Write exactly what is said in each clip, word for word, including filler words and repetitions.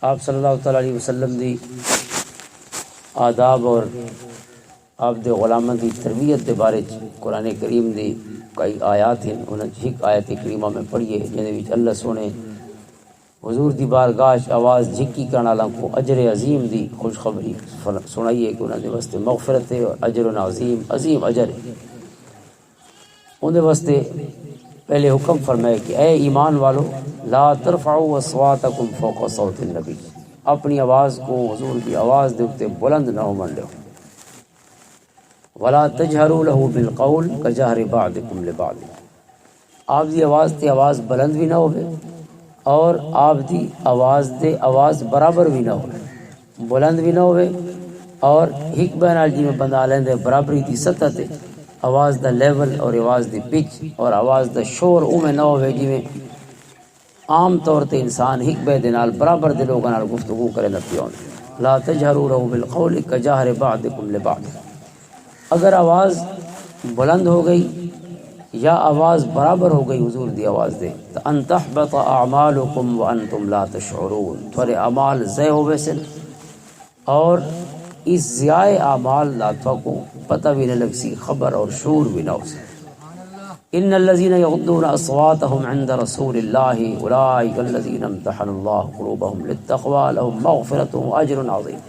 آپ صلی اللہ تعالی علیہ وسلم دی آداب اور آپ دے غلاماں دی تربیت دے بارے چ قرآن کریم دی کئی آیات ہیں۔ انہاں چ ایک آیت کریمہ میں پڑھیے، جس وچ اللہ سونے حضور دی بارگاہ چ آواز جھکی کرن والاں کو اجر عظیم دی خوشخبری فر- سنائی ہے کہ انہاں دے واسطے مغفرت ہے اور اجر عظیم، عظیم اجر ہے۔ اون دے واسطے پہلے حکم فرمائے کہ اے ایمان والو، لا ترفعوا اصواتکم فوق صوت النبی، اپنی آواز کو حضور دی آواز دے اُتے بلند نہ ہون دیو۔ ولا تجهروا له بالقول كجهر بعضكم لبعض، آپ دی آواز تے آواز بلند بھی نہ ہوئے اور آپ دی آواز دے آواز برابر بھی نہ ہوئے، بلند بھی نہ ہوئے۔ اور ایک بے نال جی میں بندہ لیندے برابری دی سطح تے آواز دا لیول اور آواز دی پچ اور آواز دا شور اوویں نہ ہوئے جویں عام طور تے انسان ایک بے دے نال برابر دے لوگاں نال گفتگو کرے نہ پیون۔ لا تجهروا له بالقول كجهر بعضكم لبعض، اگر آواز بلند ہو گئی یا آواز برابر ہو گئی حضور دی آواز دے، تو ان تحبط اعمالکم وانتم لا تشعرون، تھوڑے اعمال ضائع ہوئے سن اور اس ضیاع اعمال دا تھوکو پتہ بھی نہ لگ سی، خبر اور شعور بھی نہ ہو سی۔ ان الذين يغضون اصواتهم عند رسول الله اولئك الذين امتحن الله قلوبهم للتقوى لهم مغفرة واجر عظيم۔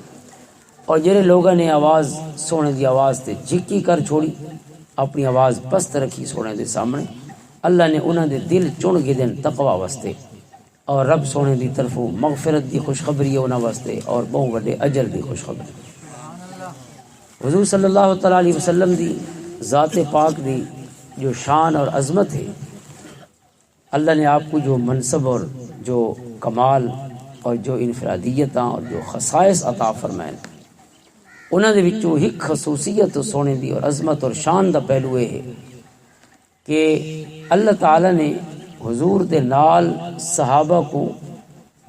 اور جڑے لوگاں نے آواز، سونے دی آواز تے جھکی کر چھوڑی، اپنی آواز پست رکھی سونے دے سامنے، اللہ نے انہاں دے دل چن گھدن تقوی واسطے، اور رب سونے دی طرفوں مغفرت دی خوشخبری ہے انہاں واسطے اور بہت وڈے اجر دی خوشخبری۔ حضور صلی اللہ تعالی علیہ وسلم دی ذات پاک دی جو شان اور عظمت ہے، اللہ نے آپ کو جو منصب اور جو کمال اور جو انفرادیتاں اور جو خصائص عطا فرمائے، انہاں دے وچوں ایک خصوصیت سونے دی اور عظمت اور شان دا پہلو یہ ہے کہ اللہ تعالی نے حضور دے نال صحابہ کو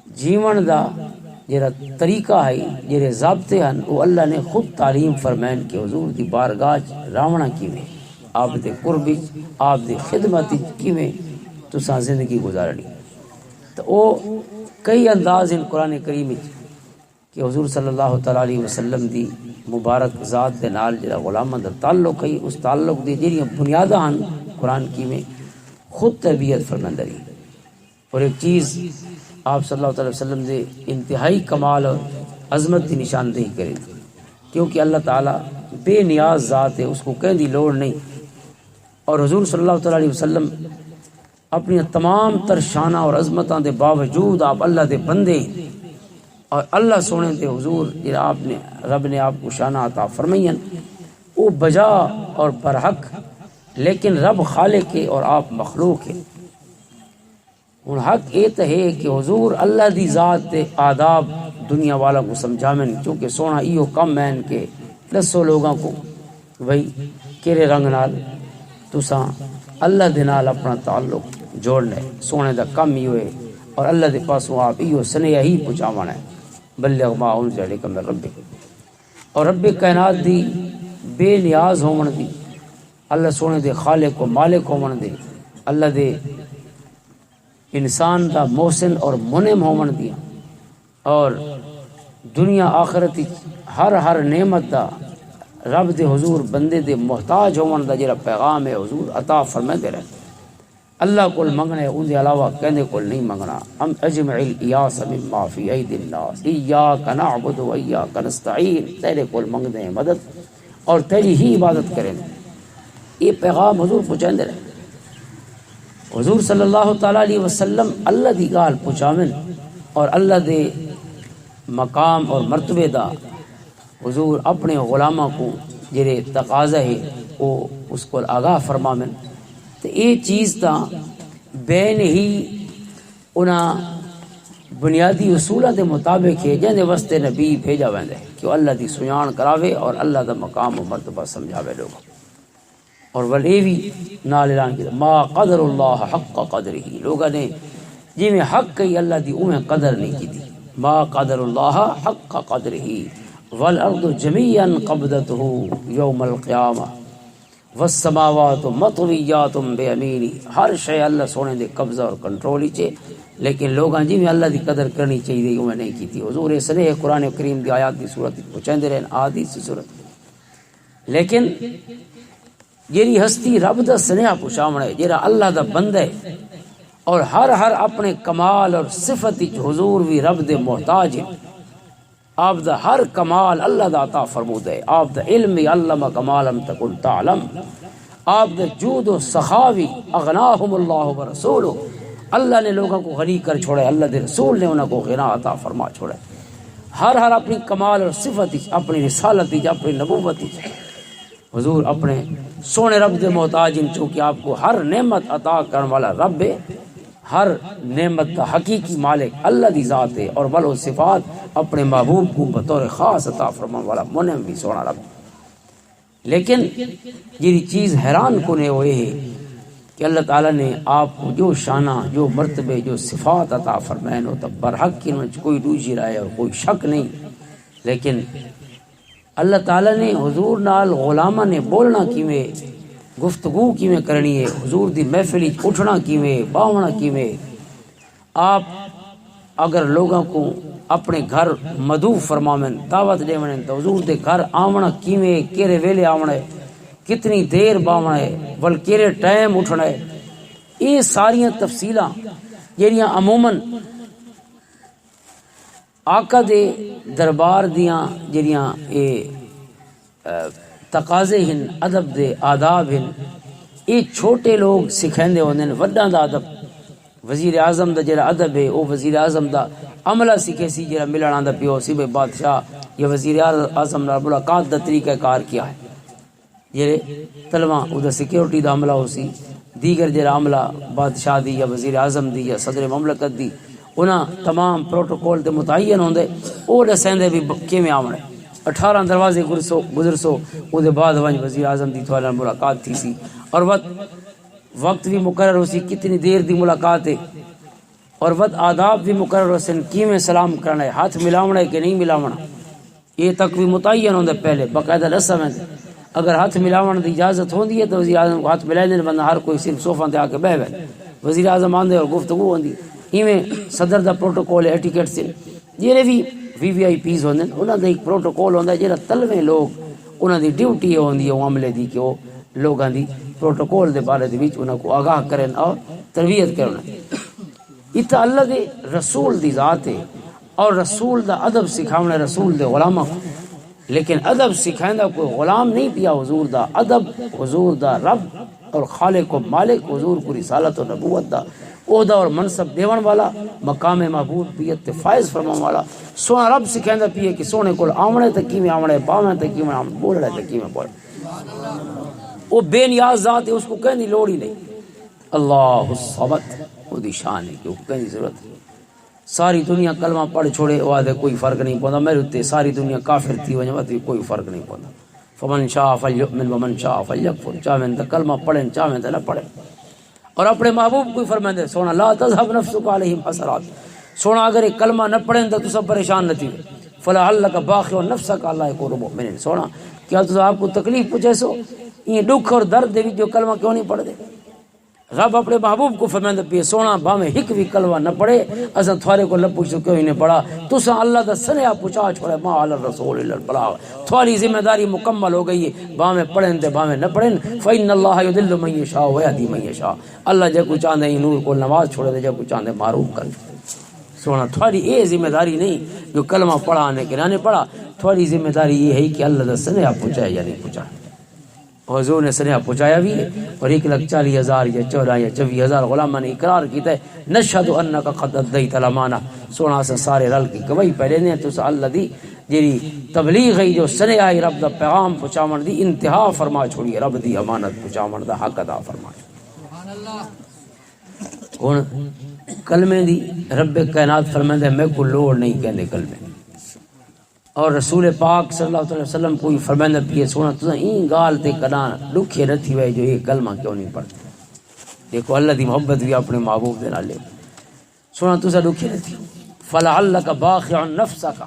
جیون دا جڑا طریقہ ہے، جڑے ضابطے ہیں، وہ اللہ نے خود تعلیم فرمائن کہ حضور دی بارگاہ چ راونا کیویں، آپ دے قرب وچ، آپ دی خدمت وچ کیویں تساں زندگی گزارنی۔ تو وہ کئی انداز ہیں قرآن کریم وچ کہ حضور صلی اللہ تعالی علیہ وسلم دی مبارک ذات دے نال جڑا غلاماں دا تعلق ہے، اس تعلق دی جڑیاں بنیاداں ہن، قرآن کیویں خود تربیت فرماندا ہے۔ اور ایک چیز، آپ صلی اللہ تعالی وسلم دے انتہائی کمال اور عظمت دی نشاندہی کرے، کیونکہ اللہ تعالی بے نیاز ذات ہے، اس کو کہیں دی لوڑ نہیں۔ اور حضور صلی اللہ تعالی علیہ وسلم اپنی تمام تر شاناں اور عظمتاں دے باوجود آپ اللہ دے بندے، اور اللہ سونے تے حضور جڑا آپ نے، رب نے آپ کو شانہ عطا فرمائیاں، وہ بجا اور برحق، لیکن رب خالق ہے اور آپ مخلوق ہے۔ ہن حق اے تے ہے کہ حضور اللہ دی ذات دے آداب دنیا والا کو سمجھاون، کیونکہ سونا ایہو کم ہے کہ دسو لوگاں کو بھئی کیڑے رنگ نال تساں اللہ دے نال اپنا تعلق جوڑنا ہے۔ سونے دا کم ایہو ہے اور اللہ دے پاسوں آپ ایہو سنیہا ہی پہنچاونا ہے، بلغ ما انزل الیک من ربک۔ اور رب کائنات دی بے نیاز ہون دی، اللہ سونے دے خالق و مالک ہون دے، اللہ دے انسان دا محسن اور منعم ہون دیاں اور دنیا آخرت وچ ہر ہر نعمت دا رب دے حضور بندے دے محتاج ہون دا جڑا پیغام ہے حضور عطا فرمیندے رہندے۔ اللہ کول منگنا ہے، اون دے علاوہ کہندے کول نہیں منگنا۔ ام اجمع الیاس مما فی ایدی الناس، ایاک نعبد و ایاک نستعین، تیرے کول منگدے ہیں مدد اور تیری ہی عبادت کریں۔ یہ پیغام حضور پہنچاندے رہے۔ حضور صلی اللہ تعالی علیہ وسلم اللہ دی گال پہنچاون اور اللہ دے مقام اور مرتبے دا حضور اپنے غلاماں کو جڑے تقاضا ہے، وہ اس کو آگاہ فرماون۔ تے یہ چیز تاں بین ہی انہاں بنیادی اصولاں دے مطابق ہے، جن دے واسطے نبی بھیجا ویندا ہے کہ وہ اللہ دی سنان کراوے اور اللہ دا مقام و مرتبہ سمجھاوے لوگوں۔ اور ول اے وی نال اعلان کیتا، ما قدر اللہ حق قدرہ، لوگاں نے جویں حق کئی اللہ دی اوویں قدر نہیں کیتی۔ ما قدر اللہ حق قدرہ، والارض جمیعا قبضتہ یوم القیامہ، والسماوات مطویات بیمینہ، ہر شے اللہ سونے دے قبضہ اور کنٹرول وچ ہے، لیکن لوگاں جی میں اللہ دی قدر کرنی چاہیے، اوہ نہیں کیتی۔ حضور اس نے قرآن کریم دی آیات دی صورت وچ پہنچاندے رہے، آدھی سی صورت۔ لیکن جیڑی ہستی رب دا سنیہا پہنچاونا ہے، جیڑا اللہ دا بندہ ہے، اور ہر ہر اپنے کمال اور صفت وچ حضور بھی رب دے محتاج ہے۔ آپ دا ہر کمال اللہ دا عطا فرمودہ ہے۔ آپ دا علم بھی علم کما لم تکن تعلم۔ آپ دا جود و سخا بھی اغناہم اللہ و رسولہ۔ اللہ نے لوگوں کو غنی کر چھوڑا ہے، اللہ دے رسول نے انہاں کو غنا عطا فرما چھوڑا ہے۔ ہر ہر اپنی کمال اور صفت وچ، اپنی رسالت وچ، اپنی نبوت وچ حضور اپنے سونے رب دے محتاج ہیں، چونکہ آپ کو ہر نعمت عطا کرنے والا رب ہے۔ ہر نعمت دا حقیقی مالک اللہ دی ذات ہے، اور ولو صفات اپنے محبوب کو بطور خاص عطا فرمان والا منعم بھی سونا رب۔ لیکن جی چیز حیران کنے ہوئے ہے کہ اللہ تعالیٰ نے آپ کو جو شانہ، جو مرتبے، جو صفات عطا فرمائے، وہ تو برحق کی، ان وچ کوئی دوجی رائے اور کوئی شک نہیں۔ لیکن اللہ تعالیٰ نے حضور نال غلاماں نے بولنا کیویں، گفتگو کیویں کرنی ہے، حضور دی محفل وچ اٹھنا کیویں، باہنا کیویں۔ آپ اگر لوگاں کو اپنے گھر مدعو فرماون، دعوت دیون، تو حضور دے گھر آونا کیویں، کیرے ویلے آونا ہے، کتنی دیر باہنا ہے، ول کیرے ٹائم اٹھنا ہے، یہ ساریاں تفصیلاں جڑیاں عموماً آقا دے دربار دیاں جڑیاں اے، اے، تقاضے ہن، ادب دے آداب ہن، اے چھوٹے لوگ سکھیندے ہوندے نے۔ وڈاں دا ادب، وزیر اعظم دا جڑا ادب ہے، او وزیر اعظم دا عملہ سکھے سی، جڑا ملن آندا پیو سی، بھئی بادشاہ یا وزیر اعظم نال ملاقات دا طریقہ کار کیا ہے۔ جڑے تلواں، او دا سیکیورٹی دا عملہ ہو سی، دیگر جڑا عملہ بادشاہ دی یا وزیر اعظم دی یا صدر مملکت دی، انہاں تمام پروٹوکول تے متعین ہوندے۔ او ڈسیندے بھی ب-، کیویں آونا ہے۔ اٹھارہ دروازے گزرسو، گزرسو، او دے بعد ونج وزیر اعظم دی تھوڑے نال ملاقات تھی سی، اور وقت، وقت بھی مقرر ہو سی کتنی دیر دی ملاقات ہے، اور وقت آداب بھی مقرر ہو سن، کیویں سلام کرنا ہے، ہاتھ ملاونا ہے کہ نہیں ملاونا۔ یہ تک بھی متعین ہوندا پہلے، باقاعدہ رسم ہے۔ اگر ہاتھ ملاون دی اجازت ہوندی ہے تو وزیر اعظم کو ہاتھ ملائے دین، بندہ ہر کوئی صرف صوفاں تے آ کے بہہ وے۔ وزیر اعظم آندے اور گفتگو ہوندی۔ ایویں صدر دا پروٹوکول ہے، ایٹیکیٹ سے۔ جڑے بھی وی وی آئی پیز ہوندے نے، انہاں دا ایک پروٹوکول ہوندا ہے، جڑا تلویں لوگ، انہاں دی ڈیوٹی ہوندی ہے او عملے دی کہ او لوگاں دی پروٹوکول دے بارے دے وچ انہاں کو آگاہ کرن اور تربیت کرن۔ اتھا اللہ دے رسول دی ذات ہے، اور رسول دا ادب سکھاونا ہے رسول دے غلاماں کو۔ لیکن ادب سکھائیں دا کوئی غلام نہیں پیا حضور دا، ادب حضور دا رب اور خالق و مالک، حضور کو رسالت و نبوت دا عہدہ اور منصب دیون والا، مقام محبوب پیت تے فائز فرماون والا۔ سونا رب سکھائیں دا پیے کہ سونے کول آونے تے کیویں آونے، باونے تے کیویں آونے، بولنے تے کیویں بولنے۔ وہ بے نیاز ذات ہے، اس کو کہیں دی لوڑ ہی نہیں۔ اللہ الصمد، وہ دی شان ہے کہ وہ کہیں دی ضرورت نہیں۔ ساری دنیا کلمہ پڑھ چھوڑے، وہ آدھے کوئی فرق نہیں پوندا، میرے اتنے ساری دنیا کافر تھی ونجے، وہ آدھے کوئی فرق نہیں پوندا۔ فمن شاء فلیؤمن ومن شاء فلیکفر، چاہویں تے کلمہ پڑھن، چاہویں تے نہ پڑھن۔ اور اپنے محبوب کو فرمائے دے، سونا، لا تذهب نفسك عليهم حسرات۔ سونا، اگر یہ کلمہ نہ پڑھن تو تسا پریشان نہ تھی۔ فلعلك باخع نفسك الا يكونوا مؤمنين۔ سونا، کیا تسا آپ کو تکلیف پہنچے سو؟ یہ دکھ اور درد دے وچ جو کلمہ کیوں نہیں پڑھ دے؟ رب اپنے محبوب کو فرمائندا پیا، سونا، بھاویں ہک وی کلمہ نہ پڑھے، اساں تھوڑے کو لپو سو کیوں ہی نہیں پڑھا۔ تساں اللہ دا سنیا پہنچا چھوڑے، ما علی الرسول الا البلاغ۔ تھوڑی ذمہ داری مکمل ہو گئی ہے، بھاویں پڑھن تے بھاویں نہ پڑھن۔ فإن الله يضل من يشاء ويهدي من يشاء۔ اللہ جے کو چاہندے ہی نور کو نواز چھوڑے تے جے کو چاہندے معروف کر چھوڑے۔ سونا، تھوڑی اے ذمہ داری نہیں جو کلمہ پڑھا نے کہ نہ نے پڑھا، تھوڑی ذمہ داری یہ ہے کہ اللہ دا سنیا پہنچائے یا نہیں پہنچا۔ حضور نے سنیہا پہنچایا بھی ہے، اور ایک لاکھ چالیس ہزار یا چودہ یا چوبیس ہزار غلاماں نے اقرار کیتا ہے، "نشهد انك قد اديت الامانه۔" سونا، اساں سارے رل کے گواہی پہ لینے ہیں، تساں اللہ دی جڑی تبلیغ ہے، جو سنیہا ہے، رب دا پیغام پہنچاون دی انتہا فرما چھوڑی ہے، رب دی امانت پہنچاون دا حق ادا فرما چھوڑی۔ ہن کلمے دی رب کائنات فرمائندا ہے، "میرے کو لوڑ نہیں کہندے کلمے۔" اور رسول پاک صلی اللہ علیہ وسلم کوئی فرمائندا پیے، سونا، تساں این گال تے کداں ڈکھے نہ تھیوے جو یہ کلمہ کیوں نہیں پڑھتے؟ دیکھو، اللہ دی محبت بھی اپنے محبوب دے نال ہے۔ سونا، تساں ڈکھے نہ تھیو۔ فلعلک باخع نفسک،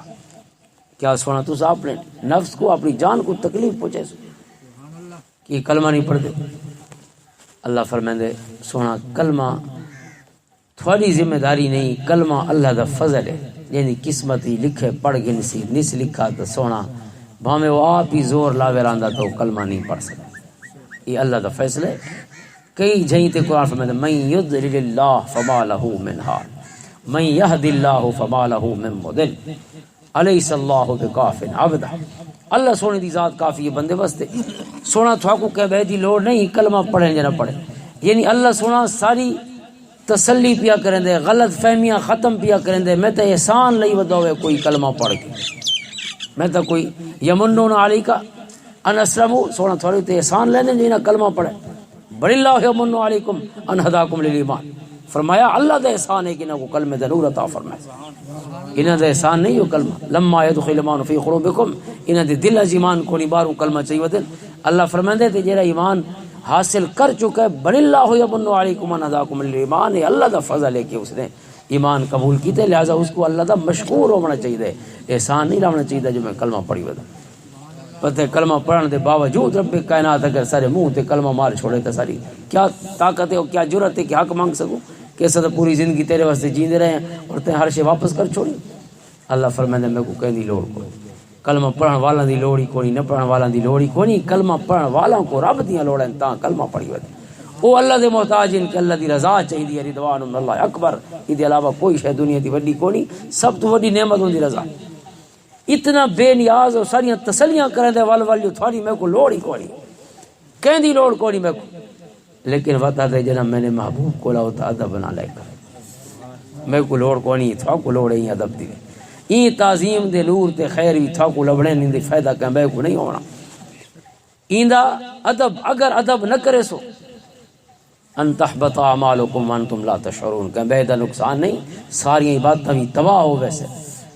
کیا سونا، تساں اپنے نفس کو، اپنی جان کو تکلیف پہنچے سو کہ یہ کلمہ نہیں پڑھتے؟ اللہ فرمائندے، سونا، کلمہ تھوڑی ذمہ داری نہیں، کلمہ اللہ دا فضل ہے۔ یعنی قسمت ہی لکھے پڑھ گن سی، نس لکھا تو سونا، بھاویں وہ آپ ہی زور لاوے راندا تو کلمہ نہیں پڑھ سکتا۔ یہ اللہ دا فیصلہ ہے۔ کئی جائیں تے قرآن فرمائے، من یضلل اللہ فما لہ من ہاد، من یہد اللہ فما لہ من مضل، الیس اللہ بکاف عبدہ۔ اللہ سونے دی ذات کافی ہے بندے واسطے۔ سونا تھاکو کہہ بہ دی لوڑ نہیں، کلمہ پڑھے یا نہ پڑھے۔ یعنی اللہ سونا ساری تسلی پیا کرن دے، غلط فہمیاں ختم پیا کرن دے۔ میں تے احسان لئی ودا ہوئے کوئی کلمہ پڑھ کے، میں تے کوئی یمنون علیک ان اسلموا، سونا تھوڑے تے احسان لینے جی نہ کلمہ پڑھے۔ بل اللہ یمن علیکم ان ہداکم للایمان۔ فرمایا اللہ دا احسان ہے کہ انہاں کو کلمے دا نور عطا فرمایا۔ انہاں دا احسان نہیں ہو کلمہ۔ لما یدخل ایمان فی قلوبکم، انہاں دے دل از ایمان کو نہیں، باہروں کلمہ چاہیے ودن۔ اللہ فرمائے تے جڑا ایمان حاصل کر چکا ہے، بل اللہ یمن علیکم ان ہداکم للایمان، یہ اللہ دا فضل ہے کہ اس نے ایمان قبول کیتے، لہذا اس کو اللہ دا مشکور ہونا چاہیے، احسان نہیں لانا چاہیے جو میں کلمہ پڑھی ودن۔ پتہ کلمہ پڑھن دے باوجود رب کائنات اگر سارے منہ تے کلمہ مار چھوڑے تے ساری کیا طاقت ہے اور کیا جرأت ہے کہ حق مانگ سکو؟ کہ اساں تے پوری زندگی تیرے واسطے جیندے رہے ہیں اور تے ہر شے واپس کر چھوڑی۔ اللہ فرمائے، میں کو کہیں دی لوڑ کوئی، کلمہ پڑھن والاں دی لوڑ ہی کوئی، نہ پڑھن والاں دی لوڑ ہی کوئی۔ کلمہ پڑھن والاں کو رب دیاں لوڑاں تاں کلمہ پڑھی ودے۔ او اللہ دے محتاج ہیں کہ اللہ دی رضا چاہیے، رضوان من اللہ اکبر۔ اس دے علاوہ کوئی شے دنیا دی وڈی کوئی نہیں۔ سب تو وڈی نعمت ان دی رضا۔ اتنا بے نیاز اور ساریاں تسلیاں کریں دے ول ول جو تھوڑی میں کو لوڑ ہی کوئی، کہیں دی لوڑ کوئی میں کو۔ لیکن وتا دے جناب میں نے محبوب کو لاؤ تا ادب نہ لے کر، میں کو لوڑ کوئی نہیں، تھا کو لوڑ ہے ادب دی۔ این تعظیم دے نور تے خیر بھی تھا کو لبنے نہیں دے، فائدہ کہیں بے کو نہیں ہونا۔ ایندا ادب، اگر ادب نہ کرے سو، ان تحبط اعمالکم وانتم لا تشعرون، کہ بے دا نقصان نہیں، ساری عبادتاں بھی تباہ ہو ویسے،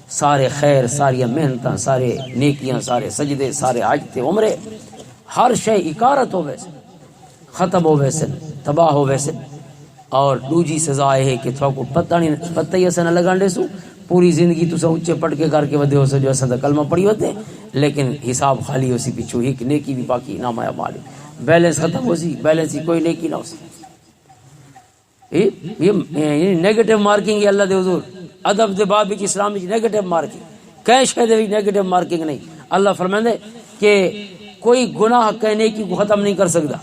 سارے خیر، ساری محنتاں، سارے نیکیاں، سارے سجدے، سارے حج تے عمرے، ہر شے اکارت ہو ویسے، ختم ہو ویسے، تباہ ہو ویسے۔ اور دوجی سزا یہ ہے کہ تھوکو پتہ نہیں، پتہ ہی اساں نہ لگن دے سو۔ پوری زندگی تساں اچے پٹکے کر کے ودے ہو سو جو اساں دا کلمہ پڑھی ہوتے، لیکن حساب خالی ہو سی، پچھو ایک نیکی بھی باقی نہ مایا مالی، بیلنس ختم ہو سی، بیلنس ہی کوئی نیکی نہ ہو سی۔ یہ، یہ، یہ نیگیٹو مارکنگ ہے اللہ دے حضور۔ ادب دے باب وچ، اسلام وچ نیگیٹو مارکنگ، کہیں شے دے وچ نیگیٹو مارکنگ نہیں۔ اللہ فرمائندے کہ کوئی گناہ کہیں نیکی کو ختم نہیں کر سکتا۔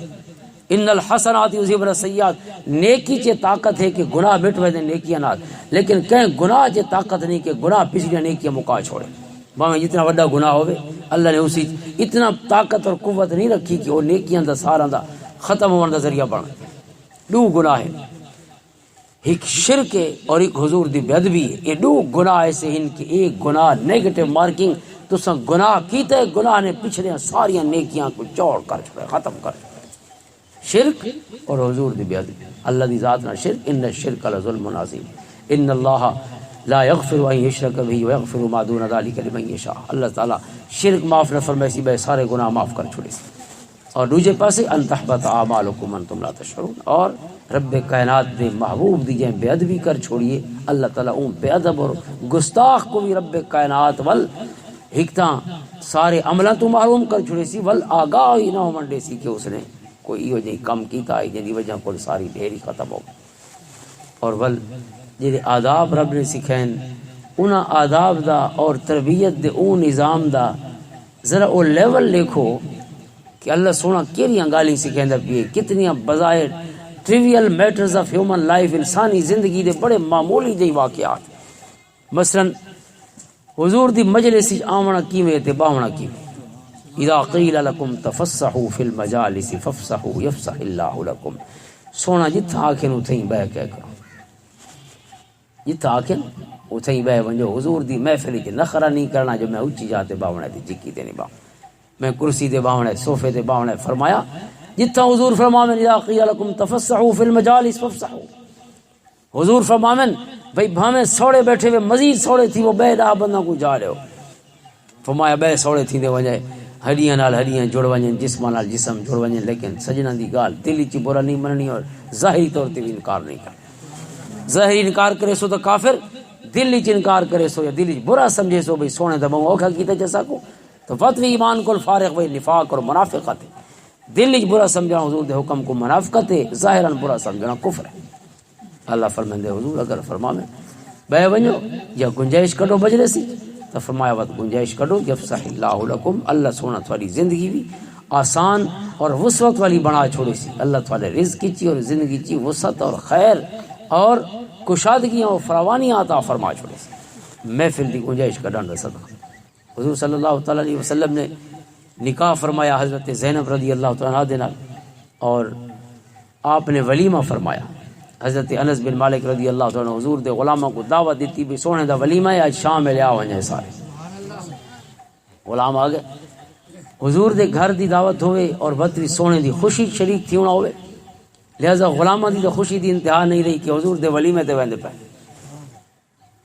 ان الحسنات یذهبن السیئات، نیکی چے طاقت ہے کہ گناہ مٹ ویندے نیکیاں نال، لیکن کہیں گناہ چے طاقت نہیں کہ گناہ پچھلیاں نیکیاں مکا چھوڑے۔ بھاویں جتنا وڈا گناہ ہوے، اللہ نے اسی اتنا طاقت اور قوت نہیں رکھی کہ وہ نیکیاں دا سارا دا ختم ہون دا ذریعہ بن۔ دو گناہ ہیں، ایک شرک ہے اور ایک حضور دی بے ادبی ہے۔ یہ دو گناہ ایسے ہیں کہ ایک گناہ نیگیٹو مارکنگ، تساں گناہ کیتے، گناہ نے پچھلیاں ساریاں نیکیاں کو چوڑ کر چھوڑے، ختم کر چھوڑے۔ شرک اور حضور دی بے ادبی۔ اللہ دی ذات نال شرک، ان الشرک لظلم عظیم۔ ان اللہ لا یغفر ان یشرک به ویغفر ما دون ذلک لمن یشاء۔ اللہ تعالی شرک معاف نہ فرمائے سی، بے سارے گناہ معاف کر چھوڑے سی۔ اور دوجے پاسے، ان تحبط اعمالکم وانتم لا تشعرون، اور رب کائنات دے محبوب دی جائیں بے ادبی کر چھوڑیے، اللہ تعالی اون بے ادب اور گستاخ کو بھی رب کائنات ول ہک تاں سارے عملاں تو محروم کر چھوڑے سی، ول آگاہ ہی نہ ہون دے سی کہ اس نے کوئی ایہو جہی کم کیتا ہے جس دی وجہ کول ساری ڈھیر ہی ختم ہو گئی۔ اور ول جڑے آداب رب نے سکھائن، انہاں آداب دا اور تربیت دے اون نظام دا ذرا او لیول دیکھو کہ اللہ سونا کیڑیاں گالیاں سکھیندا پئے، کتنیاں بظاہر travel matters of human life, انسانی زندگی دے بڑے معمولی جہی واقعات۔ مثلاً حضور دی مجلس وچ آونا کیویں تے باونا کیویں؟ اذا قیل لکم تفسحوا فی المجالس فافسحوا یفسح اللہ لکم۔ سونا جتھاں آکھن اتھیں ہی بہ کے کرو، جتھاں آکھن اتھیں ہی بہ ونجو۔ حضور دی محفل وچ نخرہ نہیں کرنا جو میں اچی جا تے باونا تے جکی تے نہیں باونا، میں کرسی تے باونا، صوفے تے باونا۔ فرمایا جتھاں حضور فرماوے، اذا قیل لکم تفسحوا فی المجالس فافسحوا، حضور فرماون بھئی بھاویں سوڑے بیٹھے وے، مزید سوڑے تھی وہ بے دہ بندہ کو جا رہے ہو۔ فرمایا بے سوڑے تھی دے وجہ ہڈیاں نال ہڈیاں جڑ ونجن، جسماں نال جسم جڑ ونجن، لیکن سجناں دی گال دل وچ برا نہیں مننی اور ظاہری طور تے بھی انکار نہیں کرنا۔ ظاہری انکار کرے سو تو کافر، دل وچ انکار کرے سو یا دل وچ برا سمجھے سو بھئی سونے دا بہوں اوکھا کیتا جسا کو، تو وت بھی ایمان کول فارغ وے، نفاق اور منافقت ہے۔ دل وچ برا سمجھنا حضور دے حکم کو منافقت ہے، ظاہراً برا سمجھنا کفر ہے۔ اللہ فرماندے، حضور اگر فرماویں، بہ ونجو، یا گنجائش کڈو مجلس دی، تو فرمایا، وت گنجائش کڈو، یفسح اللہ لکم، اللہ سونا تھوڑی زندگی بھی آسان اور وسعت والی بنا چھوڑے سی۔ اللہ تھوڑے رزق چی اور زندگی چی وسعت اور خیر اور کشادگیاں اور فراوانیاں عطا فرما چھوڑے سی۔ محفل دی گنجائش کڈن دا صدقہ۔ حضور صلی اللہ تعالی علیہ وسلم نے نکاح فرمایا حضرت زینب رضی اللہ تعالی عنہ دے نال، اور آپ نے ولیمہ فرمایا۔ حضرت انس بن مالک رضی اللہ تعالی عنہ حضور دے غلاماں کو دعوت دیتی بھی، سونے دا ولیمہ ہے، آج شام میں لیا ونجے سارے۔ غلام آ گئے، حضور دے گھر دی دعوت ہوئے اور وت بھی سونے دی خوشی شریک تھی ہونا ہوئے، لہذا غلاماں دی تو خوشی دی انتہا نہیں رہی کہ حضور دے ولیمے تے ویندے پے۔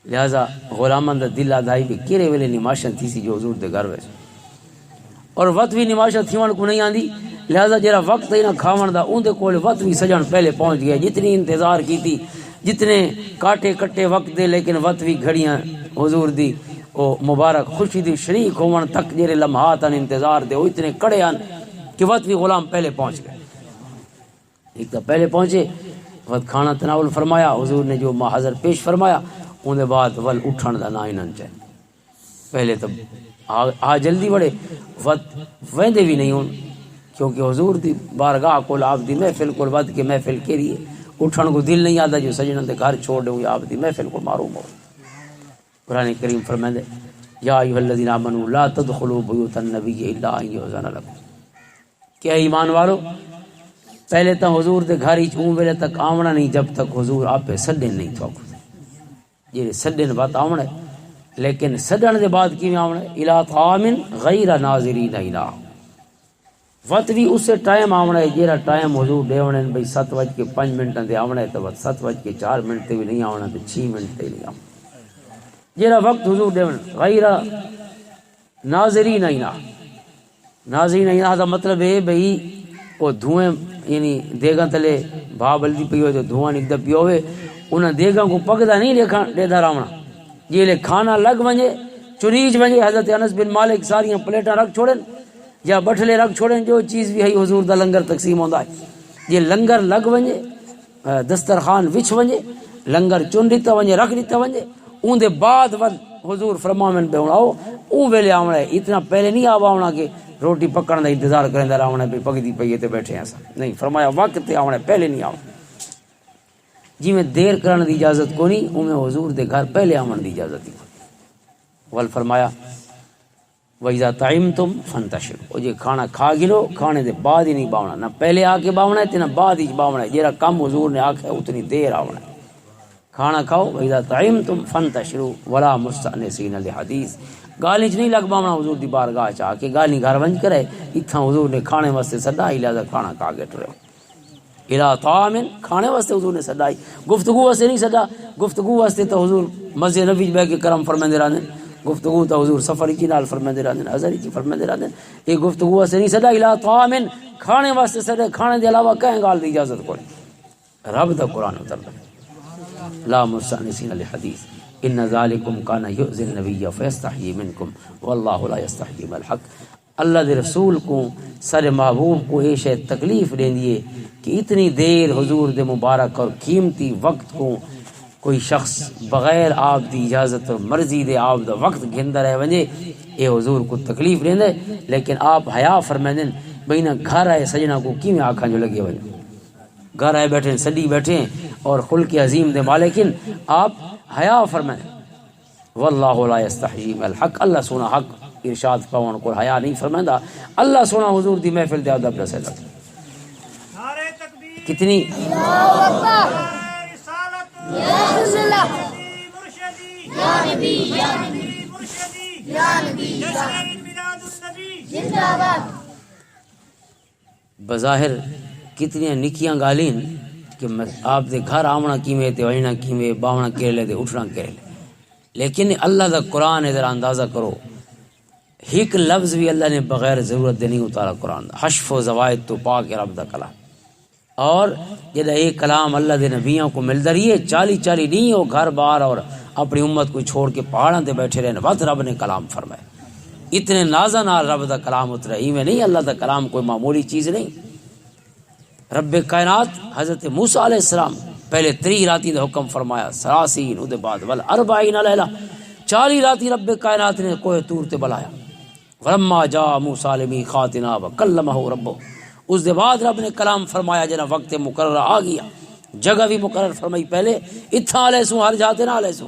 لہذا غلاماں دا دل آدھائی بھی کیرے ویلے نماشاں تھی سی جو حضور دے گھر وچ، اور وت بھی نماشاں تھیون کو نہیں آندی۔ لہذا جڑا وقت ہے نا کھاون دا، اون دے کول وت بھی سجن پہلے پہنچ گئے۔ جتنی انتظار کیتی، جتنے کاٹے کٹے وقت دے، لیکن وت بھی گھڑیاں حضور دی او مبارک خوشی دی شریک ہون تک جڑے لمحات ان انتظار دے، او اتنے کڑے ان کہ وت بھی غلام پہلے پہنچ گئے۔ ایک تو پہلے پہنچے، وقت کھانا تناول فرمایا، حضور نے جو محاضر پیش فرمایا، اون دے بعد ول اٹھن دا نہ انہاں چاہے۔ پہلے تو آ، آ جلدی بڑے، وقت ویندے بھی نہیں ہون، کیونکہ حضور دی بارگاہ کول، آپ دی محفل کول ود کے محفل کے لیے اٹھن کو دل نہیں آتا جو سجنوں دے گھر چھوڑ دوں یا آپ دی محفل کو معروم ہو۔ قرآن کریم فرمائے، یا ایھا الذین آمنوا لا تدخلوا بیوت النبی الا ان یؤذن لکم۔ کہ اے ایمان والو، پہلے تاں حضور دے گھر وچ اون ویلے تک آونا نہیں جب تک حضور آپے سڈن نہیں تھوکو۔ جڑے سڈن وقت آونا ہے، لیکن سڈن دے بعد کیویں آونا ہے؟ الا طعام غیر ناظرین اناہ۔ وقت بھی اسے ٹائم آونا ہے جڑا ٹائم حضور دے آونے بھئی، ست وج کے پنج منٹاں تے آونا ہے، تو وقت ست وج کے چار منٹ تے بھی نہیں آونا، تے چھ منٹ تے نہیں آونا۔ جڑا وقت حضور دے آونے غیر ناظرین اناہ۔ ناظرین اناہ دا مطلب ہے بھئی، او دھوئیں، یعنی دیگاں تلے بھا بلدی پئی ہوئے، جو دھواں نکدا پیا ہوئے، انہاں دیگاں کو پکدا نہیں دیکھا، دیدا راونا۔ جے لے کھانا لگ ونجے، چنیج ونجے، حضرت انس بن مالک ساریاں پلیٹاں رکھ چھوڑن یا بٹھلے رکھ چھوڑن، جو چیز بھی ہے حضور دا لنگر تقسیم ہوندا ہے۔ جے لنگر لگ ونجے، اے، دسترخوان وچ ونجے، لنگر چن دتا ونجے، رکھ دتا ونجے، اون دے بعد ود حضور فرماون پہ ہن آؤ، اون ویلے آونا ہے۔ اتنا پہلے نہیں آوا ہونا کہ روٹی پکن دا انتظار کریندا رہنا ہے، بھی پکدی پئی ہے تے بیٹھے ہیں اساں۔ نہیں، فرمایا وقت تے آونا ہے، پہلے نہیں آونا۔ جی میں دیر کرن دی اجازت کو نہیں، اوویں حضور دے گھر پہلے آون دی اجازت ہی کو نہیں۔ ول فرمایا، وَإِذَا طَعِمْتُمْ فَانْتَشِرُوا۔ او جے کھانا کھا گلو، کھانے دے بعد ہی نہیں باونا، نہ پہلے آ کے باونا ہے تے نہ بعد ہی باونا ہے۔ جیڑا کم حضور نے آکھیا، اتنی دیر آونا ہے۔ کھانا کھاؤ، وَإِذَا طَعِمْتُمْ فَانْتَشِرُوا وَلَا مُسْتَأْنِسِينَ لِحَدِيثٍ۔ گالی چ نہیں لگ باونا حضور دی بارگاہ چ آ کے، گالی گھر ونج کرے۔ اتھاں حضور نے کھانے واسطے سدا ہی، لہذا کھانا کھا کے ٹرے۔ الا طعام، کھانے واسطے حضور نے سدا ہی، گفتگو واسطے نہیں سدا۔ گفتگو واسطے تو حضور مسجد نبوی وچ بیٹھ کے کرم فرمیندے رہندے۔ گفتگو تو حضور سفر کی نال فرمیندے رہندے، حضر کی فرمیندے رہندے۔ یہ گفتگو واسطے نہیں سدا، الا طعام، کھانے واسطے سدا۔ کھانے دے علاوہ کہیں گال دی اجازت کوئی۔ رب دا قرآن اتردا، لا مستأنسین لحدیث، ان ذالکم کان یؤذی النبی فیستحیی منکم واللہ لا یستحیی من الحق۔ اللہ دے رسول کو، سارے محبوب کو یہ شے تکلیف دیندی ہے کہ اتنی دیر حضور دے مبارک اور قیمتی وقت کو کوئی شخص بغیر آپ دی اجازت اور مرضی دے آپ دا وقت گھندا رہ ونجے، یہ حضور کو تکلیف دیندا ہے۔ لیکن آپ حیا فرمیندے نے، بھئی نہ گھر آئے سجنا کو کیویں آکھاں جو لگے ونجے۔ گھر آئے بیٹھے ہیں، سڈی بیٹھے ہیں، اور خلق عظیم دے مالک ہیں۔ آپ حیا فرمائیں۔ واللہ لا یستحیی من الحق، اللہ سونا حق ارشاد پاون کو حیا نہیں فرمائندا۔ اللہ سونا حضور دی محفل دے ادب دسے لگے۔ نعرہ تکبیر، کتنی؟ نعرہ رسالت، یا رسول اللہ، مرشدی، یا نبی، یا نبی، مرشدی، یا نبی، جشن میلاد النبی زندہ باد۔ بظاہر کتنی نکیاں گالیں کہ مس-، آپ دے گھر آونا کیویں تے وجنا کیویں، باونا کیلے تے اٹھنا کیلے۔ لیکن اللہ دا قرآن ہے، ذرا اندازہ کرو، ایک لفظ بھی اللہ نے بغیر ضرورت دے نہیں اتارا قرآن دا۔ حشف و زوائد تو پاک ہے رب دا کلام۔ اور جدا یہ کلام اللہ دے نبیوں کو ملدا رہی ہے، چالی چالی نہیں وہ گھر بار اور اپنی امت کو چھوڑ کے پہاڑاں تے بیٹھے رہے، وقت رب نے کلام فرمایا۔ اتنے نازاں نال رب دا کلام اترا، ایویں نہیں، اللہ دا کلام کوئی معمولی چیز نہیں۔ رب کائنات حضرت موسیٰ علیہ السلام پہلے تری راتی دا حکم فرمایا، سراسین، اودے بعد ول اربعین لیلہ، چالی راتی رب کائنات نے کوہ طور تے بلایا۔ ولما جاء موسیٰ لمیقاتنا وکلمہ ربہ، اس دے بعد رب نے کلام فرمایا، جنا وقت مقررہ آ گیا، جگہ بھی مقرر فرمائی، پہلے اتھاں علیہ سوں، ہر جاتے نہ علیہ سوں،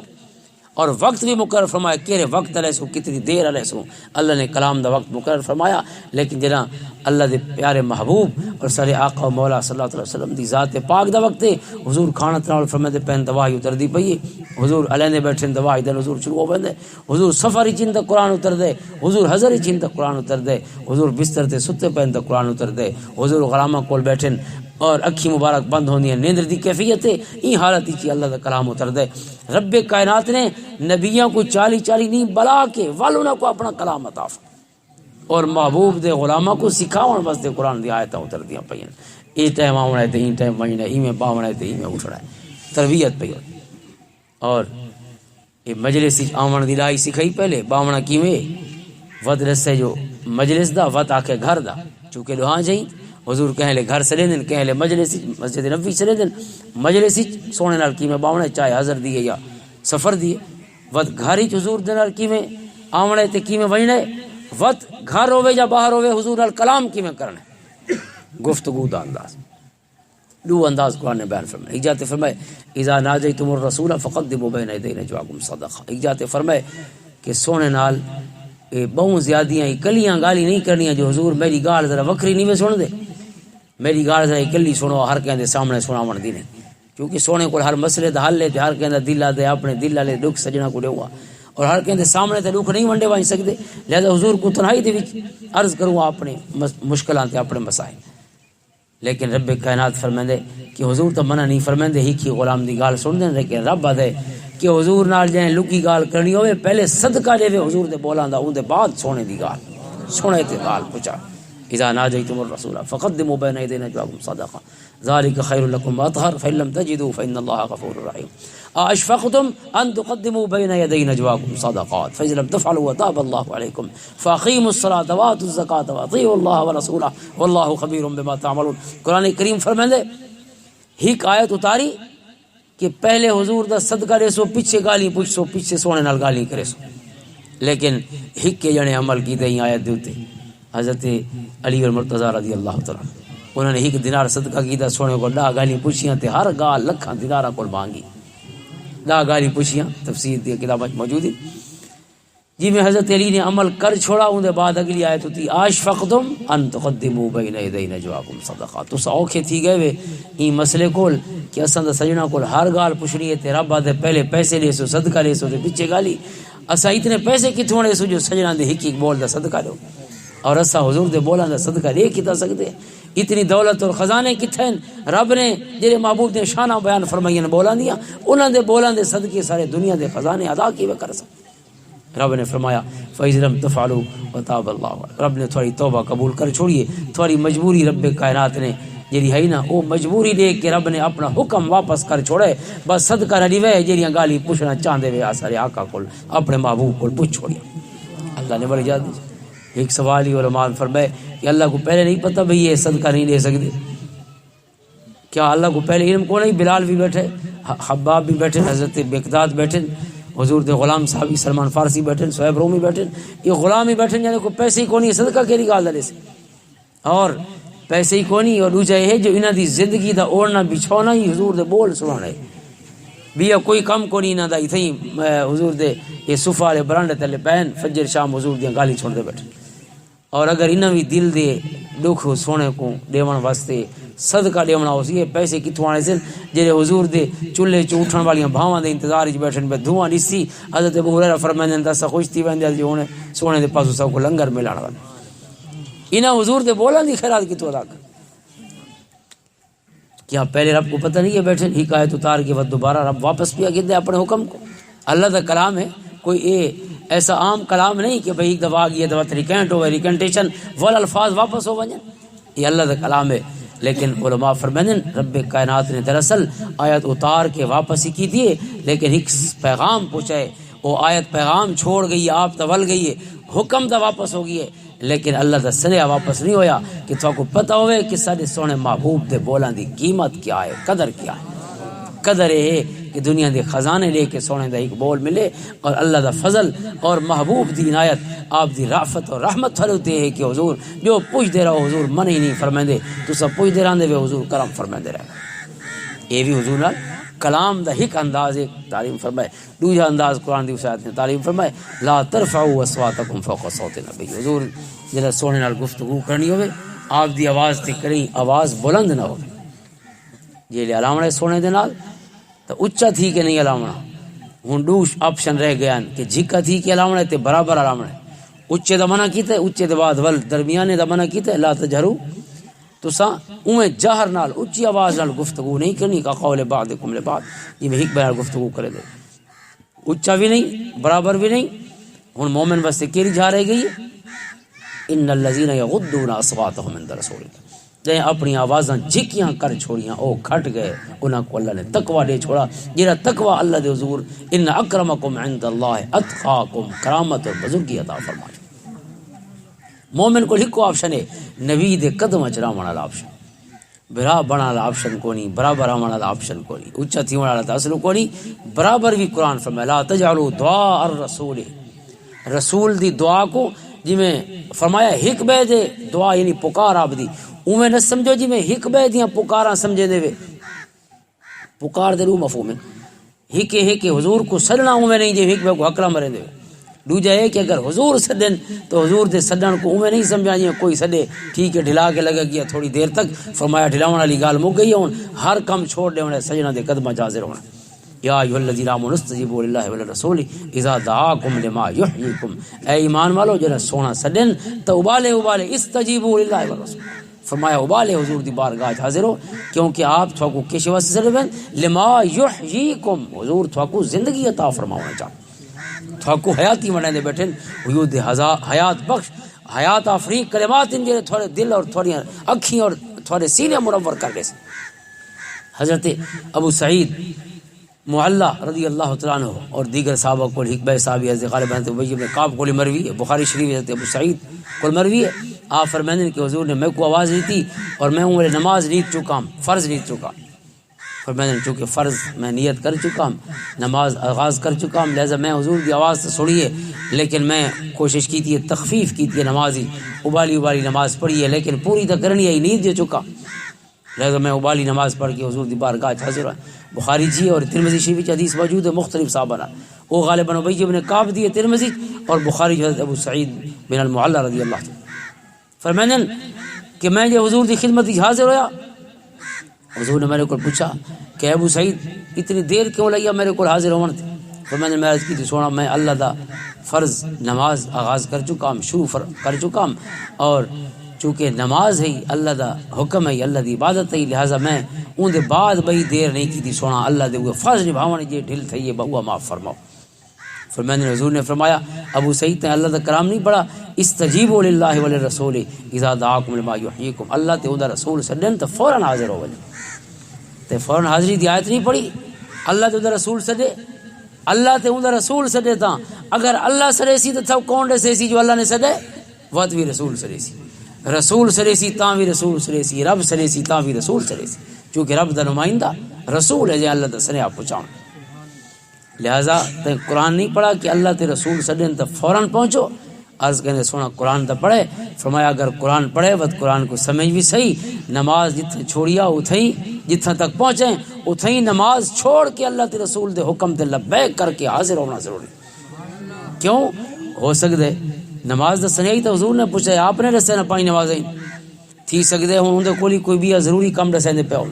اور وقت بھی مقرر فرمایا، کہڑے وقت علیہ سوں، کتنی دیر علیہ سوں۔ اللہ نے کلام دا وقت مقرر فرمایا، لیکن جنا اللہ دے پیارے محبوب اور سارے آقا و مولا صلی اللہ علیہ وسلم دی ذات پاک دا وقت ہے، حضور کھانا تناول فرمائے دے پین، دوائی اتر دی پئی ہے، حضور علیہ نے بیٹھے، دوائی دا نزول شروع ہو ویندے۔ حضور سفر وچ ہن تاں قرآن اتردے، حضور حضر وچ ہن تاں قرآن اتردے، حضور بستر تے ستے پئے ہن تاں قرآن اتردے، حضور غلاماں کول بیٹھن اور اکھی مبارک بند ہوندیاں، نیندر دی کیفیت ہے، این حالت وچ اللہ دا کلام اتردے۔ رب کائنات نے نبیاں کو چالی چالی نہیں بلا کے ول انہاں کو اپنا کلام عطا فرمایا اور محبوب دے غلاماں کو سکھاون واسطے قرآن دی آیتاں اتردیاں پئیاں۔ اے ٹائم آونا ہے تے این ٹائم وجنا ہے، ایویں باونا ہے تے ایویں اٹھنا ہے، تربیت پئی ہوئی۔ اور یہ مجلس وچ آون دی لائی سکھائی، پہلے باونا کیویں؟ وت رسے جو مجلس دا، وت آکھے گھر دا، چونکہ لوہاں جائیں۔ حضور کہیں لے گھر سلے دن، کہیں لے مجلس وچ، مسجد نبوی سلے دن۔ مجلس وچ سونے نال کیویں باونا ہے، چاہے حضر دی ہے یا سفر دی ہے۔ وت گھر وچ حضور دے نال کیویں آونا ہے تے کیویں وجنا ہے، وت گھر ہوے یا باہر ہوے، حضور نال کلام کیویں کرنا ہے، گفتگو دا انداز۔ دو انداز قرآن نے بیان فرمائے۔ ایک جاتے فرمائے، "اذا ناجیتم الرسول فقدموا بین یدی نجواکم صدقہ۔" ایک جاتے فرمائے کہ سونے نال، اے، بہوں زیادیاں اکلیاں گالی نہیں کرنیاں جو حضور میری گال ذرا وکری نہیں وے سن دے، میری گال ذرا اکلی سنو، ہر کہیں دے سامنے سناون دی نہیں۔ کیونکہ سونے کول ہر مسئلے دا حل ہے تے ہر کہیں دا دل آ دے، اپنے دل والے دکھ سجنا کو دیوا، اور ہر کہیں دے سامنے تے دکھ نہیں ونڈے ونج سکدے۔ لہذا حضور کو تنہائی دے وچ عرض کروں اپنے مس-، مشکلاں تے اپنے مسائل۔ لیکن رب کائنات فرمیندے کہ حضور تو منع نہیں فرمیندے، ہی کی غلام دی گال سن دین، لیکن رب آدھے کہ حضور نال جائیں لکی گال کرنی ہوئے، پہلے صدقہ دے وے حضور دے بولاں دا، اون دے بعد سونے دی گال، سونے تے گال پچا۔ اذا ناجیتم الرسول فقدموا بین یدی نجواکم صدقہ، ذالک خیر لکم واطہر، فان لم تجدوا فان اللہ غفور رحیم۔ اشفقتم ان تقدموا بین یدی نجواکم صدقات، فاذا لم تفعلوا وتاب اللہ علیکم فاقیموا الصلاۃ وآتوا الزکاۃ واطیعوا اللہ ورسولہ واللہ خبیر بما تعملون۔ قرآن کریم فرمیندے، ایک آیت اتاری کہ پہلے حضور دا صدقہ دے سو، پیچھے گالی پوچھ سو، پیچھے سونے نال گالی کرے سو۔ لیکن ایک کے جنے عمل کیتے ہی آیت دے اُتے، حضرت علی المرتضی رضی اللہ تعالیٰ عنہ، انہوں نے ایک دینار صدقہ کیتا، سونے کو ڈاہ گالی پوچھیاں تے ہر گال لکھاں دیناراں کول مانگی۔ ڈاہ گالی پوچھیاں، تفسیر دی کتاباں وچ موجود ہے۔ جی میں حضرت علی نے عمل کر چھوڑا، اون دے بعد اگلی آیت ہوتی، "اشفقتم ان تقدموا بین یدی نجواکم صدقات۔" تساں اوکھے تھی گئے وے این مسئلے کول کہ اساں دا سجنا کول ہر گال پچھنی ہے تے رب آدھے پہلے پیسے لے سو، صدقہ لے سو تے پچھے گالی۔ اساں اتنے پیسے کتھوں لے سو جو سجنا دے ہک ہک بول دا صدقہ لو؟ اور اساں حضور دے بولاں دا صدقہ لے کتا سکدے؟ اتنی دولت اور خزانے کتھے ہیں؟ رب نے جڑے محبوب دے شانہ بیان فرمائیاں بولاں دیاں، انہاں دے بولاں دے صدقے سارے دنیا دے خزانے ادا کیویں کر سکدے؟ رب نے فرمایا، "فَإِذْ لَمْ تَفْعَلُوا وَتَابَ اللَّهُ عَلَيْكُمْ۔" رب نے تھوڑی توبہ قبول کر چھوڑیے، تھوڑی مجبوری رب کائنات نے جڑی ہے نا، وہ مجبوری دے کے رب نے اپنا حکم واپس کر چھوڑے۔ بس صدقہ نہ دیوے، جڑیاں گالی پوچھنا چاہندے وے، آ سارے آقا کول، اپنے محبوب کول پوچھ چھوڑیا۔ اللہ نے بڑی اجازت دی۔ ایک سوال ہی علماء نے فرمائے کہ اللہ کو پہلے نہیں پتہ بھئی یہ صدقہ نہیں دے سکتے؟ کیا اللہ کو پہلے علم کو نہیں؟ بلال بھی بیٹھے، ح-، حباب بھی بیٹھے، حضرت مقداد بیٹھے، حضور دے غلام صحابی سلمان فارسی بیٹھے، صہیب رومی بیٹھے، یہ غلام ہی بیٹھے، یعنی کوئی پیسے ہی کونی، صدقہ کیڑی گال دے سی؟ اور پیسے ہی کونی، اور دوجا یہ ہے جو انہاں دی زندگی دا اوڑھنا بچھونا ہی حضور دے بول سنانے۔ بھی یہ کوئی کم کونی انہاں دا، اتھے ہی، اے، حضور دے یہ صفہ والے برانڈے تلے پین، فجر شام حضور دیاں گالی چھوڑ دے بیٹھے۔ اور اگر انہاں وی دل دے دکھ سونے کو دیون واسطے صدقہ دیونا ہو سی، یہ پیسے کتھوں آنے سن؟ جڑے حضور دے چولہے چ اٹھن والیاں بھاواں دے انتظار وچ بیٹھن پے، دھواں نسی۔ حضرت ابو ہریرہ فرمائندے، "دس خوش تھی ویندے جو ہن سونے دے پاسوں سب کو لنگر ملن والا۔" انہاں حضور دے بولاں دی خیرات کتھوں ادا کر؟ کیا پہلے رب کو پتہ نہیں ہے بیٹھے؟ حکایت اتار کے وہ دوبارہ رب واپس بھی آ گیا اپنے حکم کو۔ اللہ دا کلام ہے، کوئی اے ایسا عام کلام نہیں کہ بھئی ایک دفعہ آ گیا تو ریکینٹ ہوئے، ریکنٹیشن والا الفاظ واپس ہو ونجن۔ یہ اللہ دا کلام ہے۔ لیکن علماء فرمائیں، رب کائنات نے دراصل آیت اتار کے واپس ہی کی دیے، لیکن ایک پیغام پہنچائے، وہ آیت پیغام چھوڑ گئی ہے، آپ تول گئی ہے، حکم دا واپس ہو گئی ہے۔ لیکن اللہ دا سنیا واپس نہیں ہویا۔ کہ تھاکو پتہ ہوئے کہ ساڈے سونے محبوب دے بولاں دی قیمت کیا ہے، قدر کیا ہے۔ قدر یہ ہے کہ دنیا دے خزانے لے کے سونے دا ایک بول ملے، اور اللہ دا فضل اور محبوب دی عنایت، آپ دی رافت اور رحمت تھوڑے ہوتے ہے کہ حضور جو پوچھ دے رہو، حضور منع ہی نہیں فرمائیں دے۔ تسا پوچھ دے رہندے وے، حضور کرم فرمائیں دے رہے۔ یہ بھی حضور نال کلام دا ایک انداز، ایک تعلیم فرمائے۔ دوجا انداز قرآن دی وسعت نے تعلیم فرمائے، "لا ترفعوا اصواتکم فوق صوت النبی۔" حضور جڑا سونے نال گفتگو کرنی ہوئے، آپ دی آواز تے کریں، آواز بلند نہ ہوئے۔ جے لے الاونا ہے سونے دے نال، تو اچا تھی کے نہیں الاونا۔ ہن دو آپشن رہ گئے ہیں کہ جھکا تھی کے الاونا ہے تے برابر الاونا ہے۔ اچے دا منع کیتا ہے، اچے دے بعد ول درمیانے دا منع کیتا ہے، "لا تجہروا۔" تساں اوویں جہر نال، اچی آواز نال گفتگو نہیں کرنی، کا قول بعضکم لبعض، جی میں ایک بار گفتگو کرے دے۔ اچا بھی نہیں، برابر بھی نہیں۔ ہن مومن واسطے کیڑی جا رہ گئی ہے؟ "ان الذین یغضون اصواتهم عند رسول اللہ۔" جے اپنی آوازاں جھکیاں کر چھوڑیاں، او گھٹ گئے، انہاں کو اللہ نے تقوی دے چھوڑا۔ جڑا تقوی اللہ دے حضور، "ان اکرمکم عند اللہ اتقاکم"، کرامت اور بزرگی عطا فرمائی۔ مومن کو ہکو آپشن ہے، نبی دے قدم اچ راون والا آپشن۔ برا بنن والا آپشن کونی، برابر آون والا آپشن کونی، اچا تھیون والا تے اصل کونی۔ برابر بھی قرآن فرمایا، "لا تجعلوا دعاء الرسول۔" رسول دی دعا کو جویں فرمایا، ہک بے دے دعا یعنی پکار آپ دی، اوویں نہ سمجھو جویں ہک بے دیاں پکاراں سمجھے دے وے۔ پکار دے دو مفہوم ہیں۔ ہکے ہکے حضور کو سڈنا اوویں نہیں جے ہک بے کو ہکلا مرے دے۔ دوجا یہ کہ اگر حضور سڈن تو حضور دے سڈن کو اوویں نہیں سمجھا جی کوئی سڈے، ٹھیک ہے، ڈھلا کے لگا گیا تھوڑی دیر تک، فرمایا ڈھلاون والی گال مک گئی ہے، ہن ہر کم چھوڑ دے ہونے سجنا دے قدماں چ حاضر ہونا۔ یا ایھا الذین آمنوا استجیبوا للہ وللرسول اذا دعاکم لما یحییکم، اے ایمان والو، جڑا سونا سڈن تو ابالے ابالے، استجیبوا للہ والرسول، فرمایا، ابالے حضور دی بارگاہ چ حاضر ہو، کیونکہ آپ تھوکو کس واسطے سڈے پن؟ لما یحییکم، حضور تھوکو زندگی عطا فرماونا چاہتے، تھوکو حیاتی ونڈے دے بیٹھے، حیات بخش، حیات آفرین کلمات ہیں جڑے تھوڑے دل اور تھوڑی اکھیں اور تھوڑے سینے منور کر دے۔ حضرت ابو سعید معلہ رضی اللہ تعالیٰ عنہ اور دیگر صحابہ کول، ایک بے صحابی حضرت غالب حضرت ابی بن کعب کول مروی ہے، بخاری شریف حضرت ابو سعید کول مروی ہے۔ آپ فرمائندے کہ حضور نے میرے کو آواز نہیں دی اور میں عمر نماز نہیں چکا، فرض نہیں چکا۔ فرمائندے چونکہ فرض میں نیت کر چکا ہوں، نماز آغاز کر چکا ہوں، لہذا میں حضور دی آواز تو سنی ہے، لیکن میں کوشش کی تھی، تخفیف کی تھی نماز ہی، ابالی ابالی نماز پڑھی ہے، لیکن پوری تو کرنی ہے، نیت دے چکا۔ لہذا میں ابالی نماز پڑھ کے حضور دی بارگاہ چ حاضر ہاں۔ بخاری جی اور ترمذی شریف وچ حدیث موجود ہے مختلف صحابہ نال۔ وہ غالباً ابی ابن کعب دی ہے، ترمذی اور بخاری جو حضرت ابو سعید بن المعلیٰ رضی اللہ عنہ۔ فرمائندے کہ میں جے حضور دی خدمت وچ حاضر ہویا، حضور نے میرے کو پوچھا کہ ابو سعید، اتنی دیر کیوں لگی میرے کو حاضر ہون تے؟ فرمائندے میں عرض کی تھی، سونا، میں اللہ دا فرض نماز آغاز کر چکا ہم، شروع فر-، کر چکا ہم، اور چونکہ نماز ہے، اللہ دا حکم ہے، اللہ دی عبادت ہے، لہذا میں اون دے بعد بئی دیر نہیں کی تھی، سونا، اللہ دے وہ فرض نبھاون جے ڈھل تھئی ہے، بہوا معاف فرماؤ۔ فرمائندے حضور نے فرمایا، ابو سعید تے اللہ دا کلام نہیں پڑھا، استجیبوا للہ وللرسول اذا دعاکم لما یحییکم، اللہ تے اوندا رسول سڈن تے فوراً حاضر ہو ونجو۔ تے فوراً حاضری دی آیت نہیں پڑھی، اللہ تے اوندا رسول سڈے، اللہ تے اوندا رسول سڈے تاں، اگر اللہ سڈے سی تے تھاؤ کون ڈسے سی جو اللہ نے سڈے؟ وقت بھی رسول سڈے سی، رسول سڈے سی تاں بھی رسول سڈے سی، رب سڈے سی تاں بھی رسول سڈے سی، کیونکہ رب دا نمائندہ رسول ہے جے اللہ دا سنیا پہنچاؤں۔ لہذا تے قرآن نہیں پڑھا کہ اللہ تے رسول سڈن تے فوراً پہنچو۔ عرض کرنے سونا قرآن تے پڑھے، فرمایا اگر قرآن پڑھے وقت قرآن کو سمجھ بھی صحیح، نماز جتھے چھوڑیا اتھے ہی، جتھے تک پہنچے اتھے ہی نماز چھوڑ کے اللہ تے رسول دے حکم تے لبیک کر کے حاضر ہونا ضروری۔ کیوں؟ ہو سکدے نماز دا سنیا ہی تے حضور نے پوچھا ہے، آپ نے رسے نہ پائیں نماز ہی۔ تھی سکدے ہن اون دے کول ہی کوئی بھی ضروری کم ڈسے دے پیا ہو،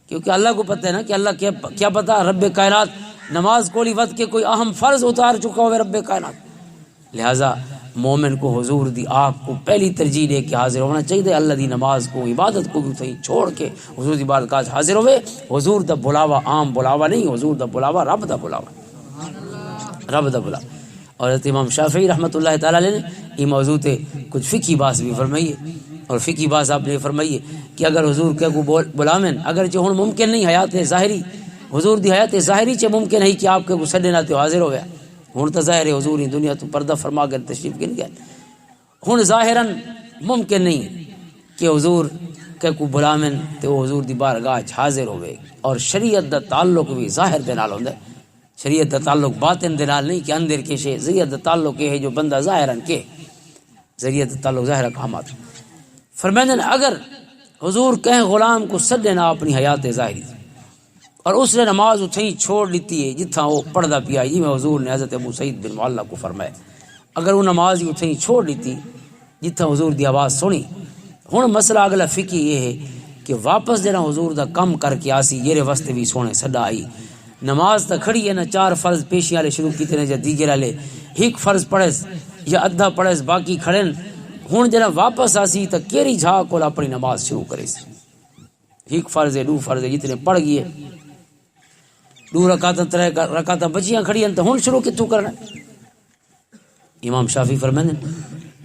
کیونکہ اللہ کو پتہ ہے نا کہ اللہ کیا، کیا پتہ رب کائنات نماز کول ہی ود کے کوئی اہم فرض اتار چکا ہوئے رب کائنات۔ لہذا مومن کو حضور دی آنکھ کو پہلی ترجیح دے کے حاضر ہونا چاہیے، اللہ دی نماز کو، عبادت کو بھی اتھے ہی چھوڑ کے حضور دی بارگاہ حاضر ہوئے۔ حضور دا بلاوا عام بلاوا نہیں، حضور دا بلاوا رب دا بلاوا، رب دا بلاوا۔ اور حضرت امام شافعی رحمۃ اللہ تعالیٰ علیہ نے یہ موضوع تے کچھ فقہی بحث بھی فرمائی ہے، اور فقہی بحث آپ نے فرمائی ہے کہ اگر حضور کے کو بول-، بلاویں، اگر جو ہن ممکن نہیں حیات ظاہری، حضور دی حیات ظاہری چ ممکن ہے کہ آپ کے کو سڈے نال تے حاضر ہویا، ہن تو ظاہر ہے حضور ہی دنیا تو پردہ فرما کر تشریف گن گئے، ہن ظاہراً ممکن نہیں کہ حضور تیکو بلاون تے او حضور دی بارگاہ وچ حاضر ہوے۔ اور شریعت دا تعلق بھی ظاہر دے نال ہوندا ہے۔ شریعت دا تعلق باطن دے نال نہیں کہ اندر کے شے، شریعت دا تعلق یہ ہے جو بندہ ظاہرا کے، شریعت دا تعلق ظاہر احکامات۔ فرمائندے نے، اگر حضور کہیں غلام کو سڈے نہ اپنی حیات ظاہری، اور اس نے نماز اتھے ہی چھوڑ لیتی ہے جتھاں وہ پڑھدا پیا ہے، جی میں حضور نے حضرت ابو سعید بن معلّہ کو فرمایا، اگر وہ نماز ہی اتھے ہی چھوڑ لیتی جتھاں حضور دی آواز سنی۔ ہن مسئلہ اگلا فقہی یہ ہے کہ واپس جڑا حضور دا کم کر کے آسی، جیرے واسطے بھی سونے سدا آئی، نماز تاں کھڑی ہے نا، چار فرض پیشیاں والے شروع کیتے نے یا دیگر والے، ایک فرض پڑھے یا ادھا پڑھے، باقی کھڑے نے۔ ہن جڑا واپس آسی تاں کیری جھا کول اپنی نماز شروع کرے سی؟ ایک فرض ہے، دو فرض ہے، جتنے پڑھ گئے، دو رکعتاں، ترے رکعتاں بچیاں کھڑیاں، تے ہن شروع کتھوں کرنا؟ امام شافعی فرماندے نے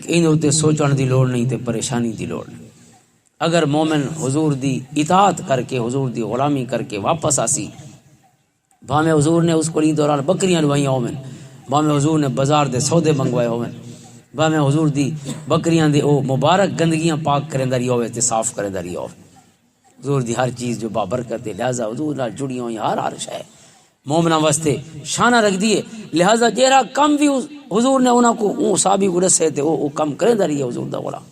کہ ان اُتے سوچن دی لوڑ نہیں تے پریشانی دی لوڑ نہیں۔ اگر مومن حضور دی اطاعت کر کے، حضور دی غلامی کر کے واپس آسی، بھاویں حضور نے اس کول دوران بکریاں لوائیاں ہوون، بھاویں حضور نے بازار دے سودے منگوائے ہوون، بھاویں حضور دی بکریاں دے او مبارک گندگیاں پاک کریندا رہیا ہوے تے صاف کریندا رہیا ہوے۔ حضور دی ہر چیز جو بابرکت ہے، لہذا حضور نال جڑی ہوئی ہر، ہر شے۔ مومناں واسطے شانہ رکھدی ہے۔ لہذا جیڑا کم بھی حضور نے انہاں کو، اون صحابی کو دسے تے او، او کم کریندا رہیا حضور دا غلام۔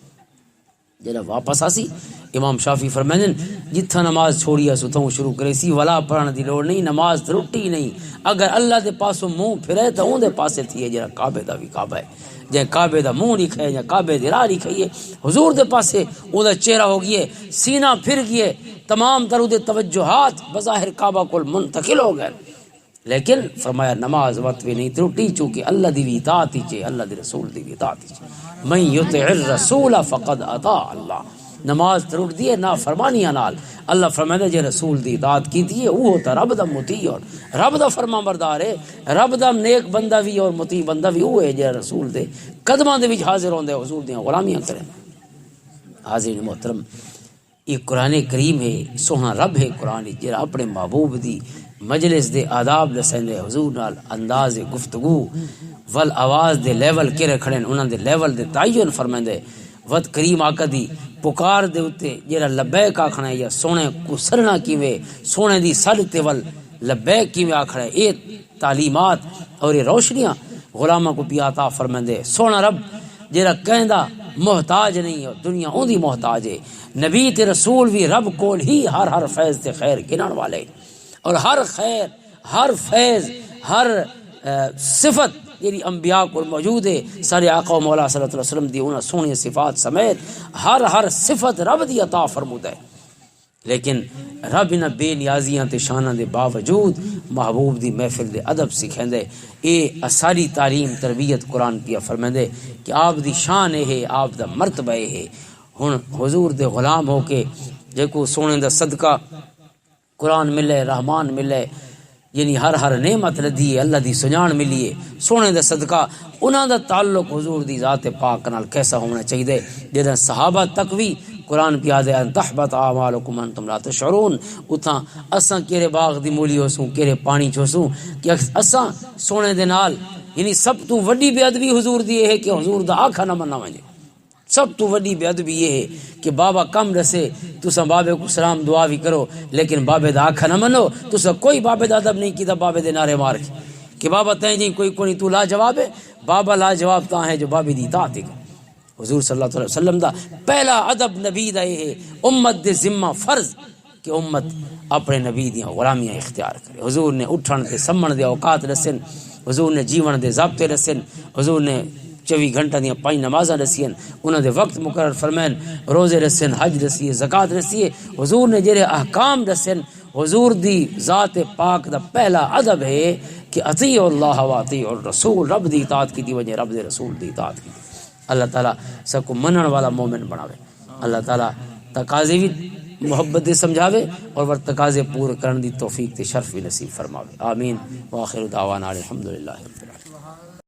جیڑا واپس آسی، امام شافعی فرمائندے نے، جتھاں نماز چھوڑی اس اتھوں شروع کرے سی، ولا پڑھن دی لوڑ نہیں، نماز ترٹی نہیں۔ اگر اللہ دے پاسوں منہ پھرے تاں اون دے پاسے تھی ہے جیڑا کعبے دا بھی کعبہ ہے۔ جے کعبے دا منہ لکھے یا کعبے دی راہ لکھے، حضور دے پاسے اون دا چہرہ ہو گئے، سینہ پھر گئے، تمام تر اودے توجہات بظاہر کعبہ کول منتقل ہو گئے۔ لیکن فرمایا، نماز وقت بھی نہیں ترٹی، چونکہ اللہ دی بھی اطاعت ہی چے، اللہ دے رسول دی بھی اطاعت ہی چے۔ من یطع الرسول فقد اطاع اللہ۔ نماز ترٹدی ہے نافرمانیاں نال۔ اللہ فرمائے، جے رسول دی اطاعت کیتی ہے، وہ تو رب دا مطیع اور رب دا فرما بردار ہے۔ رب دا نیک بندہ بھی اور مطیع بندہ بھی وہ ہے، جے رسول دے قدماں دے وچ حاضر ہوندے، حضور دیاں غلامیاں کرے۔ حاضرین محترم، یہ قرآن کریم ہے، سوہنا رب ہے قرآن وچ، جڑا اپنے محبوب دی مجلس دے آداب دسیندے، حضور نال انداز گفتگو ول آواز دے لیول کے رکھنے، انہاں دے لیول دے تعین فرمیندے۔ وت کریم آقا دی پکار دے اُتے جڑا لبیک آکھنا ہے یا سونے کو سرنا کیویں، سونے دی سڈ تے ول لبیک کیویں آکھنا ہے، اے تعلیمات اور یہ روشنیاں غلاماں کو پیا عطا فرمیندے۔ سونا رب جیڑا کہیں دا محتاج نہیں ہے، دنیا اون دی محتاج ہے۔ نبی تے رسول بھی رب کول ہی ہر، ہر فیض تے خیر گنن والے، اور ہر خیر، ہر فیض، ہر، اے، صفت جیڑی انبیاء کول موجود ہے، سارے آقا و مولا صلی اللہ علیہ وسلم دی انہاں سوہنی صفات سمیت ہر، ہر صفت رب دی عطا فرمودہ ہے۔ لیکن رب انہاں بے نیازیاں تے شاناں دے باوجود محبوب دی محفل دے ادب سکھیندے۔ اے اساری تعلیم، تربیت قرآن پیا فرمیندے کہ آپ دی شان اے ہے، آپ دا مرتبہ اے ہے۔ ہن حضور دے غلام ہو کے جے کو سونے دا صدقہ قرآن ملے، رحمان ملے، یعنی ہر، ہر نعمت لدی ہے، اللہ دی سجان ملی ہے۔ سونے دا صدقہ انہاں دا تعلق حضور دی ذات پاک نال کیسا ہونا چاہیے؟ جداں صحابہ تک بھی قرآن پیا دے، "ان تحبط اعمالکم انتم لا تشعرون"، اتھاں اساں کیرے باغ دی مولی ہوسوں، کیرے پانی چوسوں، کہ اساں سونے دے نال، یعنی سب تو وڈی بے ادبی حضور دی یہ ہے کہ حضور دا آکھا نہ منا ونجے۔ سب تو وڈی بے ادبی یہ ہے کہ بابا کم دسے، تساں بابے کو سلام دعا بھی کرو، لیکن بابے دا آکھا نہ منو۔ تساں کوئی بابے دا ادب نہیں کیتا، بابے دے نعرے مار کے کہ بابا تیں جی کوئی کونی، تو لاجواب ہے۔ بابا لاجواب تاں ہے جو بابے دی اطاعت ہی کرے۔ حضور صلی اللہ علیہ وسلم دا پہلا ادب نبی دا یہ ہے، امت دے ذمہ فرض کہ امت اپنے نبی دیاں غلامیاں اختیار کرے۔ حضور نے اٹھن تے سمن دے اوقات دسن، حضور نے جیون دے ضابطے دسن، حضور نے چوبی گھنٹہ دیاں پنج نمازاں دسین، انہاں دے وقت مقرر فرمائن، روزے دسن، حج دسیے، زکوٰۃ دسیے۔ حضور نے جڑے احکام دسن، حضور دی ذات پاک دا پہلا ادب ہے کہ اطیعوا اللہ و اطیعوا الرسول، رب دی اطاعت کیتی ونجے، رب دے رسول دی اطاعت کیتی۔ اللہ تعالیٰ سب کو منن والا مومن بناوے۔ اللہ تعالیٰ تقاضے بھی محبت دے سمجھاوے اور ور تقاضے پورے کرن دی توفیق تے شرف بھی نصیب فرماوے۔ آمین۔ وآخر دعوانا الحمدللہ رب العالمین۔